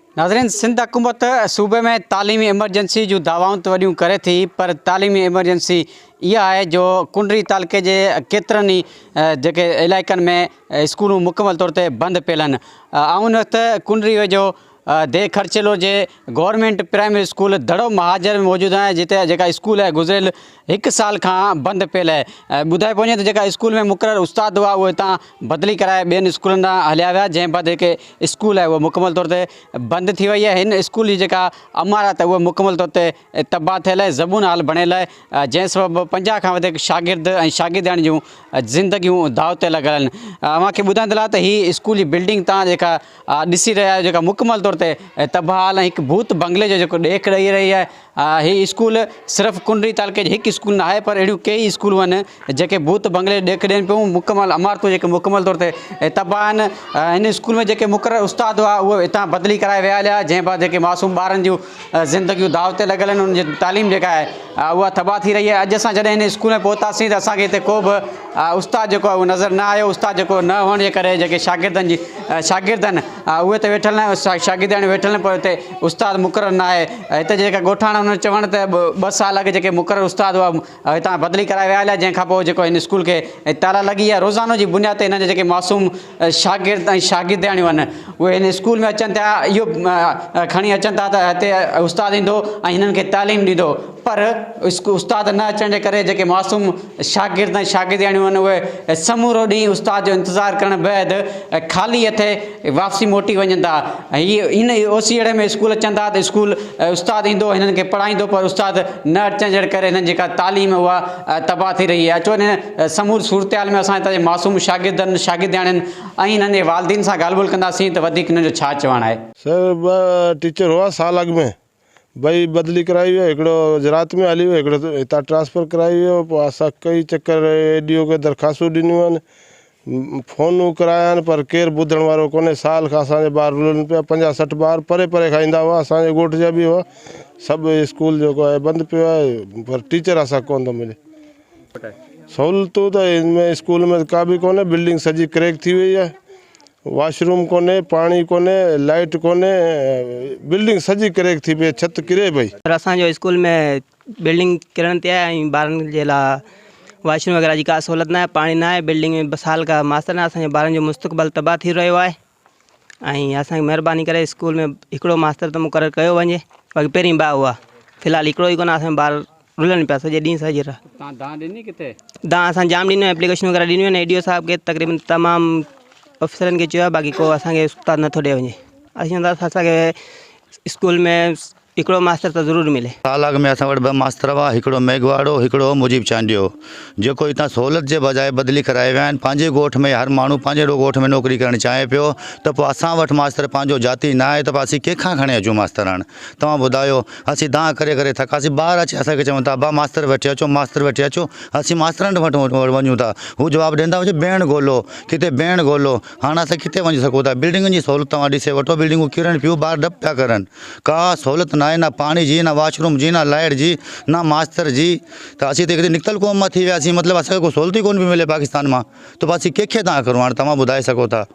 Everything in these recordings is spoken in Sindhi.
ناظرين سنڌ حڪومت صوبي ۾ تعليمي ايمرجنسي جون دعوائون ته وڏيون ڪري ٿي پر تعليمي ايمرجنسي اها آهي جو ڪنري تعلقي جي ڪيترن ئي جيڪي علائقن ۾ اسڪولون مڪمل طور تي بند پيل آهن آئون هن وقت ڪنري ويجهو ديهه خرچيلو جي گورنمينٽ پرائمري اسڪول دڙو مهاجر ۾ موجود آهيان جتي جيڪا اسڪول آهي گذريل هڪ سال کان بند پيل آهي ٻڌايو پيو وڃي ته جيڪا اسڪول ۾ مقرر استاد هئا اهي هتان بدلي ڪرائي ٻين اسڪولن ڏانهن هليا ويا جنهن بعد هڪ اسڪول آهي اهو مڪمل طور تي بند ٿي وئي آهي هن اسڪول جي جيڪا عمارت اهو مڪمل طور تي تباهه ٿيل آهي زبون حال بڻيل آهي جنهن سبب 50 کان وڌيڪ شاگرد ۽ شاگردياڻين جون زندگيون داء تي لڳل آهن اوهان کي ٻڌائيندو هلان ته هي اسڪول جي بلڊنگ تان جيڪا ڏسي رهيا آهيو جيڪا مڪمل طور تي تباهه حال ۽ هڪ ڀوت بنگلي جو جيڪو ڏيک ڏئي رهي آهي هي اسڪول صرف ڪنري تعلقي جي هڪ اسڪول نه آهي پر اهڙيون ڪيئي اسڪولون آهن جيڪي ڀوت بنگلي جو ڏيک ڏين پيون مڪمل عمارتون جيڪي مڪمل طور تي تباهه آهن هن اسڪول ۾ جيڪي مقرر استاد هئا اهي هتان بدلي ڪرائي ويا هليا جنهن بعد جيڪي معصوم ٻارن جون زندگيون داء تي لڳل آهن انهن جي تعليم جيڪا آهي اها تباهه ٿي رهي آهي اڄ اسان جڏهن هن اسڪول ۾ پهتاسين ته اسان کي هتي ڪو به استاد جيڪو آهي اهو نظر نه آيو استاد جيڪو نه هئڻ جي ڪري جيڪي شاگردن جي شاگرد آهن اهي ته ويٺل نه شاگردياڻيون ويٺل آهن پر هتي استاد مقرر نه آهي هتي جيڪا ڳوٺاڻا انهن چوڻ ته ٻه سال اڳ جيڪي مقرر استاد هئا هتان بدلي ڪرائي ويا هليا جنهن کان پوء جيڪو هن اسڪول کي تالا لڳي ويا روزانو جي بنياد تي هنن جا جيڪي معصوم شاگرد ۽ شاگردياڻيون آهن اهي هن اسڪول ۾ اچن ٿا اهو کڻي اچن ٿا ته هتي استاد ايندو ۽ هنن کي تعليم ڏيندو پر استاد نه اچڻ جي ڪري جيڪي معصوم شاگرد ۽ شاگردياڻيون آهن اهي سمورو ڏينهن استاد جو انتظار ڪرڻ بعد خالي هٿي واپسي موٽي وڃن ٿا هي ان اوسيئڙي ۾ اسڪول اچن ٿا ته اسڪول استاد ايندو هنن کي پڙهائيندو پر استاد نه اچڻ جي ڪري هنن جيڪا تعليم اها تباهه ٿي رهي آهي اچو هن سموري صورتحال ۾ اسان هتان جي معصوم شاگردن شاگردياڻين ۽ هنن جي والدين سان ڳالهه ٻولهه ڪنداسين ته وڌيڪ هنن جو ڇا چوڻ آهي. سر ٻه ٽيچر هئا سال اڳ ۾ ٻئي بدلي ڪرائي ويو هڪڙو زراعت ۾ هلي ويو هڪڙو هتان ٽرانسفر ڪرائي ويو پوء اسان ڪئي چڪر اي ڊي او کي درخواستون ڏنيون آهن فونون ڪرايا آهن پر ڪير ٻڌڻ وارو ڪونهي سال کان اسان جا ٻار رلن پيا پنجاهه 60 ٻار پري پري کان ايندا هئا اسان جي ڳوٺ جا به هئا سڀ اسڪول جيڪو آهي بند پيو آهي پر ٽيچر اسان کي ڪونه ٿو ملي سهولتون ته هن ۾ اسڪول ۾ ڪا به ڪونهي بلڊنگ سڄي ڪريڪ ٿي وئي آهي واش روم ڪونهي، پاڻي ڪونهي، لائيٽ ڪونهي، بلڊنگ سڄي ڪريڪ ٿي پئي، ڇت ڪري پئي. سر اسان جو اسڪول ۾ بلڊنگ ڪرڻ تي آهي ۽ ٻارن جي لاء واش روم وغيره جي ڪا سهولت ناهي پاڻي ناهي بلڊنگ ۾ ٻه سال کان ماستر ناهي اسان جي ٻارن جو مستقبل تباهه ٿي رهيو آهي ۽ اسان کي مهرباني ڪري اسڪول ۾ هڪڙو ماستر ته مقرر ڪيو وڃي باقي پهرين ٻه هئا في الحال هڪڙو ئي ڪونه اسان جا ٻار رلن پيا سڄي ڏينهن سڄي رات. تان دانهن ڏني ڪٿي؟ دانهن اسان جام ڏنيون ايپليڪيشن وغيره ڏنيون آهن اي ڊي او صاحب کي تقريبن تمام آفيسرن کي چيو آهي باقي ڪو اسان کي استاد نٿو ڏئي وڃي اسين چون ٿا اسان کي اسڪول ۾ هڪڙو ماستر ته ضرور ملي. سال اڳ ۾ اسان وٽ ٻه ماستر هئا هڪڙو ميگهواڙ هو هڪڙو هو مجيب چانڊيو جيڪو هتان سهولت جي بجاء بدلي ڪرائي ويا آهن پنهنجي ڳوٺ ۾ هر ماڻهو پنهنجي ڳوٺ ۾ نوڪري ڪرڻ چاهي پيو ته پوء اسان وٽ ماستر پنهنجو جاتي نه آهي ته پوء اسين ڪنهن کان کڻي اچون ماستر هاڻ توهان ٻڌايو، اسين دانهن ڪري ڪري ٿڪاسين، ٻار اچي اسان کي چون ٿا، ابا ماستر وٺي اچو، ماستر وٺي اچو، اسين ماسترن وٽ وڃون ٿا، هو جواب ڏين ٿا بيهڻ ڳولو، ڪٿي بيهڻ ڳولو، هاڻ اسان ڪٿي وڃي سگهون ٿا، بلڊنگن جي سهولت توهان ڏسي وٺو، بلڊنگون ڪرن پيون، ٻار ڊپ پيا ڪرن، ڪا سهولت ناهي، نه پاڻي جي، نه واش روم جي، نه لائيٽ جي، نه ماستر جي، ته اسين ته هڪڙي نڪتل قوم مان ٿي وياسين، مطلب اسان کي ڪو سهولت ئي ڪونه پئي ملي پاڪستان مان، ته پوء اسين ڪنهن کي دانهن ڪرون، هاڻ توهان ٻڌائي سگهو ٿا.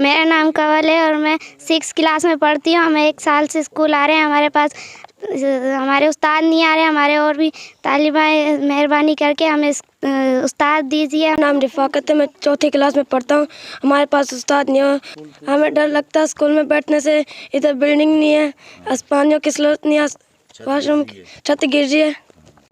मेरा नाम कंवल है और मैं सिक्स क्लास में पढ़ती हूँ। हम एक साल से स्कूल आ रहे हैं, हमारे पास हमारे उस्ताद नहीं आ रहे, हमारे और भी तालिबाएँ मेहरबानी करके हमें उस्ताद दीजिए। नाम रिफाकत है, मैं चौथी क्लास में पढ़ता हूँ। हमारे पास उस्ताद नहीं है, हमें डर लगता है स्कूल में बैठने से। इधर बिल्डिंग नहीं है, पानियों की सहूलत नहीं है, वॉशरूम छत गिर रही है।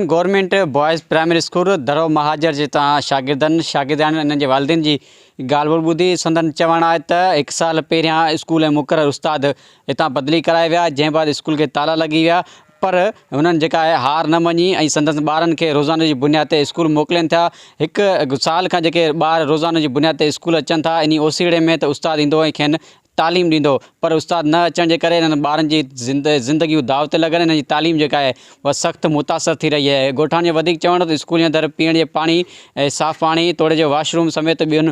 Government boys primary school Daro Mahajar جي تان شاگردن، شاگردياڻين ۽ انهن جي والدين جي ڳالهه ٻولهه ٻڌي سندن چوڻ آهي ته هڪ سال پهريان اسڪول ۽ مقرر استاد هتان بدلي ڪرائي ويا جنهن بعد اسڪول کي تالا لڳي ويا پر هنن جيڪا آهي هار نه مڃي ۽ سندس ٻارن کي روزاني جي بنياد تي اسڪول موڪلين ٿا هڪ سال کان جيڪي ٻار روزاني جي بنياد تي اسڪول اچن ٿا انهي اوسيئڙي ۾ ته استاد ايندو ۽ کين تعليم ڏيندو پر استاد نه اچڻ جي ڪري انهن ٻارن جي زندگيون داء تي لڳل انهن جي تعليم جيڪا آهي اها سخت متاثر ٿي رهي آهي ڳوٺاڻن جو وڌيڪ چوڻ هو ته اسڪول جي اندر پيئڻ جي پاڻي ۽ صاف پاڻي توڙي جو واش روم سميت ٻين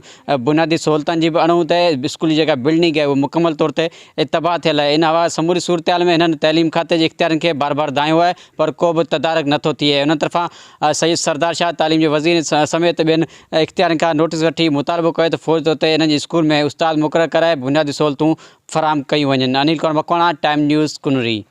بنيادي سهولتن جي به اڻهوند آهي اسڪول جي جيڪا بلڊنگ آهي اها مڪمل طور تي تباهه ٿيل آهي ان حوالي سموري صورتحال ۾ هنن تعليم کاتي جي اختيارين کي بار بار دانهيو آهي پر ڪو به تدارڪ نٿو ٿئي انهن طرفان سيد سردار شاهه تعليم جي وزير سميت ٻين اختيارين کان نوٽيس وٺي مطالبو ڪيو ته فوري طور تي انهن جي اسڪول ۾ استاد مقرر ڪرائي بنيادي سهولتون. سهولتون فراهم ڪيون وڃن. Anil Kumar Makwana, time news, Kunri.